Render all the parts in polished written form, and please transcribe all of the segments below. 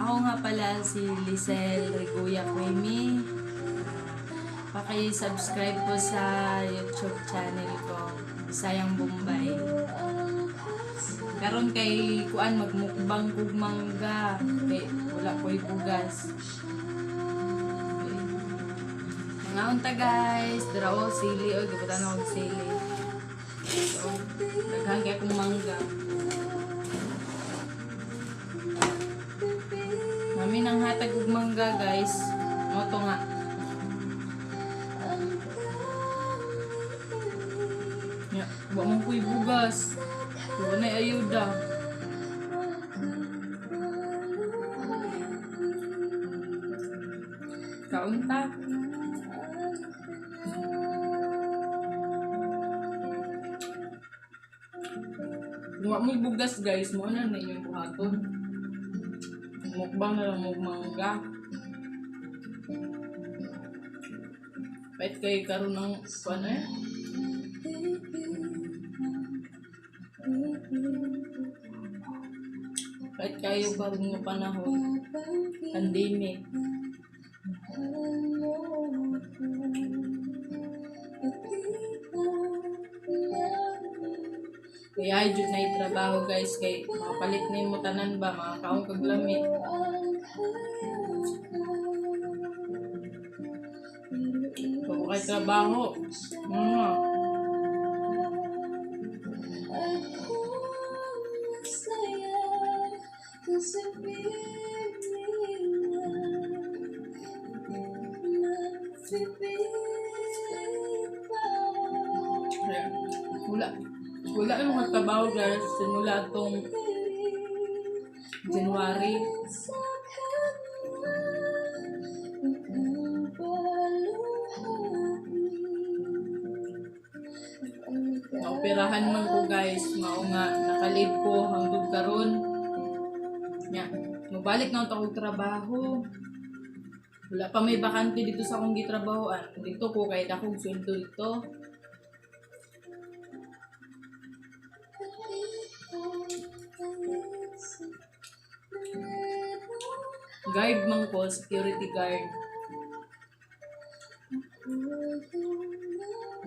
Ako nga pala si Lisel Riguya Quimi. Paki-subscribe po sa YouTube channel ko, Bisayang Bombay. Karon kay kuan, magmukbang kog mangga kay wala ko'y bugas. Okay. Mga unta, guys, dira o sili oy, gibutan ako og sili. So, daghan kay akong mangga. Mami nang hatag og mangga, guys. Mo to nga. Ya, wa man ko'y bugas. Wa na'y ayuda. Kaunta. Kung wa mo'y bugas, guys, mo na ninyo buhaton. Mukbang na lang mo mangga. Pait kay karon ng kuan eh. Pait kayo karon nga panahon. Pandemic. Kaya ay jud na trabaho, guys, kay makapalit na mo tanan ba, makakaon kag lami. Kung kay trabaho. Kaya, wala. Wala yung mga trabaho, guys, simula atong January. Naoperahan man ko, guys, mao nga naka-leave ko hangtod karon. Nya, mobalik na ako trabaho. Wala pa may bakante dito sa akong gitrabahoan. Dito ko kay dakong sweldo dito. Guard man ko, security guard.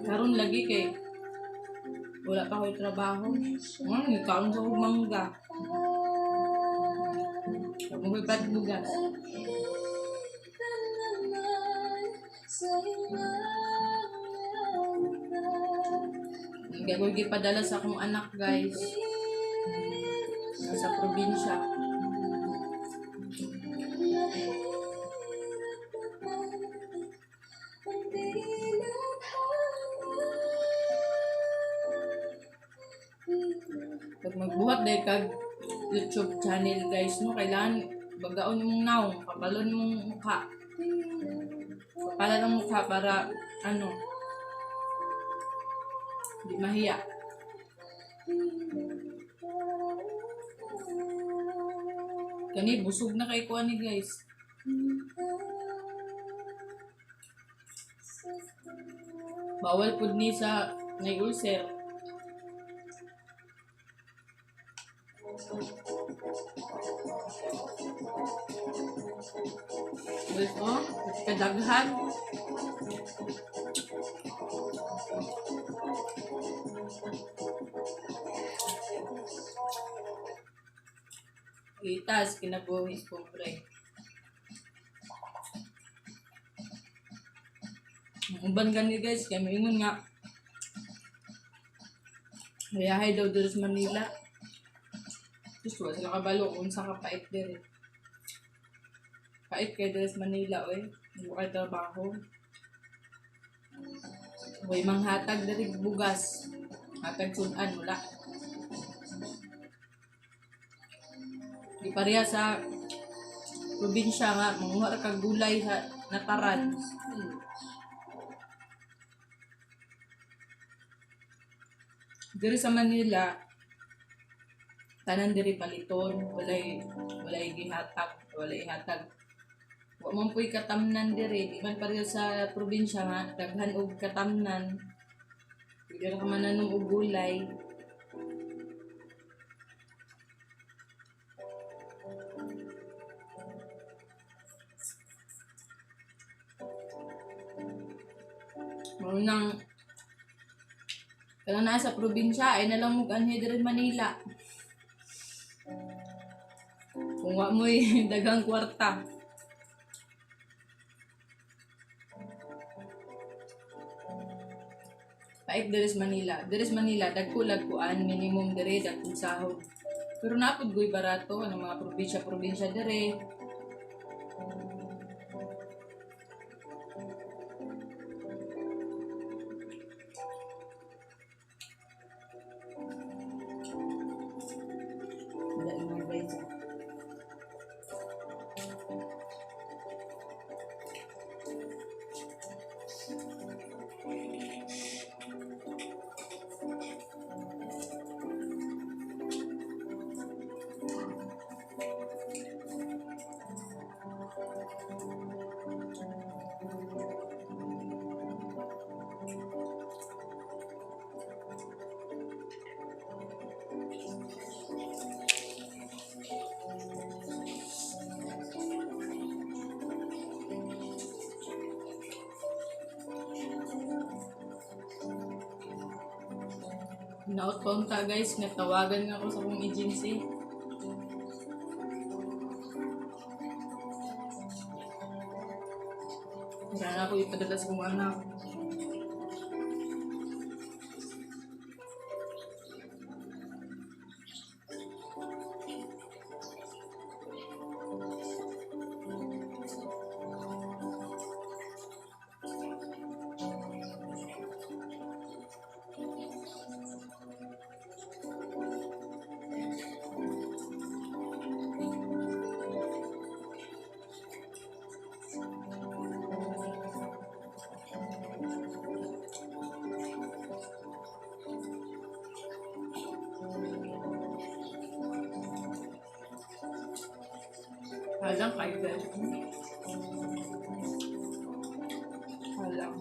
Karon lagi kay wala pa ko'y trabaho. Ano, kaon sa kong mangga. Mo ko'y bugas. Hindi ko gipadala sa akong anak, guys. Sa probinsya. Pag magbuhat dahil kag YouTube channel, guys, no, kailangan bagaon imong nawong, kapalon imong mukha. Kapalan ang mukha para ano, di mahiya. Kani busog na kay ko ani, guys. Bawal pud ni sa nay ulcer. Guys, oh, kadaghan. Itas, kinabuhi, pobre. Ang uban gani, guys, kaya maingon nga, hayahay daw diri sa Manila. Tapos wala sila kabalo kung sa kapait diri. Pait kay diri sa Manila, oy. Hindi kay trabaho. Way manghatag diri bugas. Hatag sudan, wala. Di pareha sa probinsya nga, manguha ra kag gulay sa nataran. Diri sa Manila, tanan diri paliton, walay gihatag, walay hatag. Wa man puy katamnan diri, di man pareho sa probinsya nga daghan og katamnan. Pwede ra ka mananom og gulay. Unang kanang naa sa probinsya ay nalang mo anhi diri Manila. Kung wa mo'y daghang kwarta. Pait diri sa Manila. Diri sa Manila dagko lag kuan minimum diri, dagko sahod. Pero napod goy barato ang mga probinsya-probinsya diri. Wala yung guys. Naot pa unta guys, nga tawagan nga ako sa akong agency. Wala na ako ipadala sa akong anak. Halang kayo guys. Halang.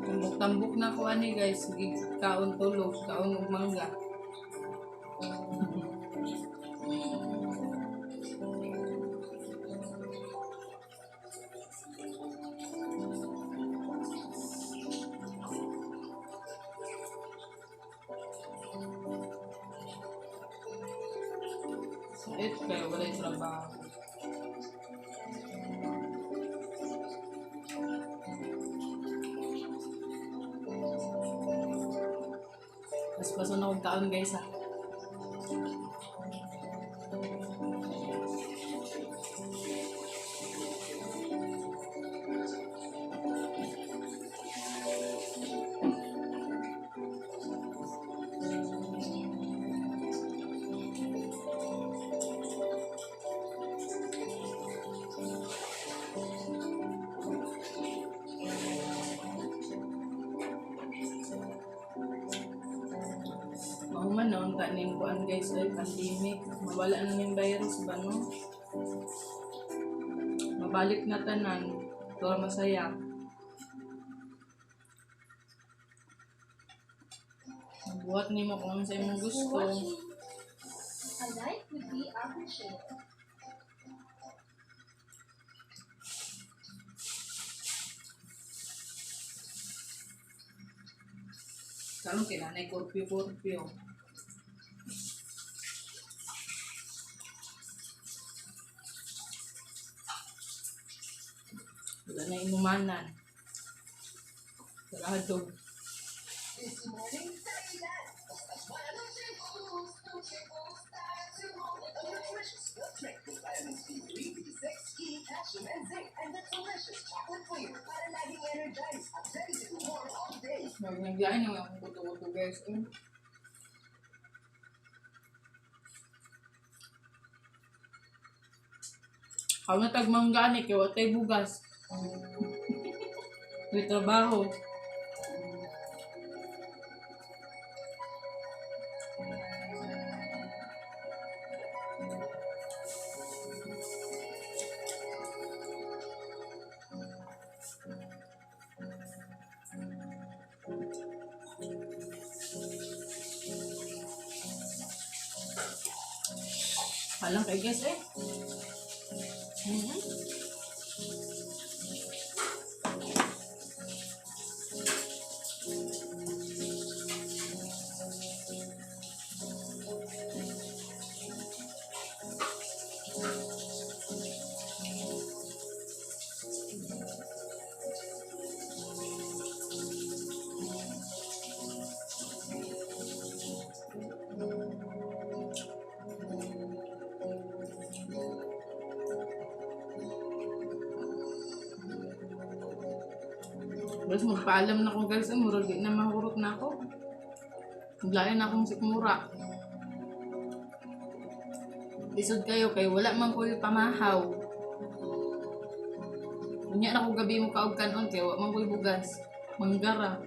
Tambok-tambok na ko ani guys. Sige, kaon tulog, kaon og mangga. Sakit kayo, walay trabaho. Mas paso na kong kaon guys ah. Mahuman na unta ning kuan guys ay pandemic. Mawala na ning virus ba, no? Mabalik na tanan. Pero masaya. Buhat nimo kung ano sa imong Thanks for gusto. watching. A like would be appreciated. Karon kay nanay curfew curfew. Wala na inumanan. Sarado. Nutritious milk drink with vitamins B3, B6, E, calcium, and zinc, and the delicious chocolate flavor para laging energized at ready to do more all day. Mag naglain ang akong kuto-kuto guys. Eh. Ako na tagmangga ni kay watay bugas. May trabaho. Alang kay guys eh. Guys, magpaalam na ko guys. Ay, murag di na mahurot na ako. Naglain na akong sikmura. Lisod kayo kay wala man ko'y pamahaw. Unya na ko gabi mo kaog kanon kay wa man ko'y bugas. Manggara.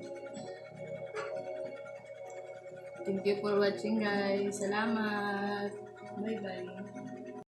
Thank you for watching, guys. Salamat. Bye bye.